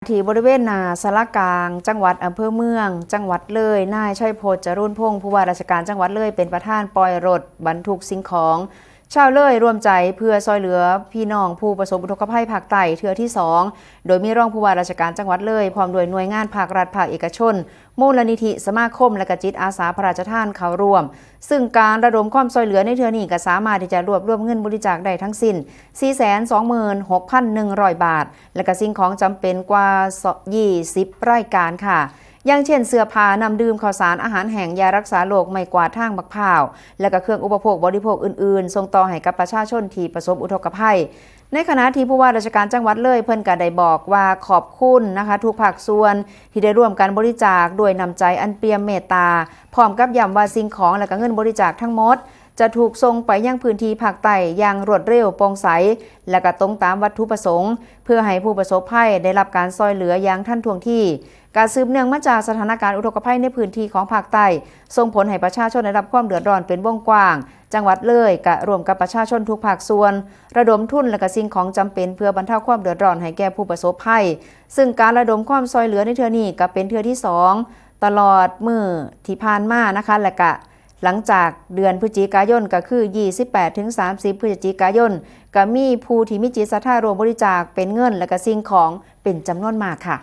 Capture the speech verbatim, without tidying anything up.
ที่บริเวณหน้าศาลากลางจังหวัด อำเภอเมือง จังหวัดเลย นายชัยพจน์ จรูนพงศ์ ผู้ว่าราชการจังหวัดเลย เป็นประธานปล่อยรถบรรทุกสิ่งของ ชาวเลยร่วมใจเพื่อซอยเหลือพี่น้องผู้ประสบอุทกภัยภาคใต้เทื่อที่สอง โดยมีรองผู้ว่าราชการจังหวัดเลย พร้อมด้วยหน่วยงานภาครัฐภาคเอกชน มูลนิธิ สมาคม และก็จิตอาสาพระราชทานเข้าร่วม ซึ่งการระดมความซอยเหลือในเทื่อนี้ก็สามารถที่จะรวบรวมเงินบริจาคได้ทั้งสิ้น สี่แสนสองหมื่นหกพันหนึ่งร้อย บาท และก็สิ่งของจำเป็นกว่า ยี่สิบ รายการค่ะ อย่างเช่นเสื้อผ้า น้ำดื่ม ข้าวสาร อาหารแห้ง ยารักษาโรค ไม้กวาดทาง บักพร้าว และก็เครื่องอุปโภคบริโภคอื่นๆ ส่งต่อให้กับประชาชนที่ประสบอุทกภัย ในขณะที่ผู้ว่าราชการจังหวัดเลย เพิ่นก็ได้บอกว่าขอบคุณนะคะ ทุกภาคส่วนที่ได้ร่วมกันบริจาคด้วยน้ำใจอันเปี่ยมเมตตา พร้อมกับย้ำว่าสิ่งของและก็เงินบริจาคทั้งหมด จะถูกส่งไปยังพื้นที่ภาคใต้อย่างรวดเร็วโปร่งใส และก็ตรงตามวัตถุประสงค์ เพื่อให้ผู้ประสบภัยได้รับการซอยเหลืออย่างทันท่วงที การสืบเนื่องมาจากสถานการณ์อุทกภัยในพื้นที่ของภาคใต้ ส่งผลให้ประชาชนได้รับความเดือดร้อนเป็นวงกว้าง จังหวัดเลยก็ร่วมกับประชาชนทุกภาคส่วน ระดมทุนและก็สิ่งของจำเป็นเพื่อบรรเทาความเดือดร้อนให้แก่ผู้ประสบภัย ซึ่งการระดมความซอยเหลือในเทื่อนี้ก็เป็นเทื่อที่สอง ตลอดมื้อที่ผ่านมานะคะ และก็หลังจากเดือนพฤศจิกายนก็คือ ยี่สิบแปดถึงสามสิบ พฤศจิกายน ก็มีผู้ที่มีจิตศรัทธาร่วมบริจาคเป็นเงินและก็สิ่งของเป็นจำนวนมากค่ะ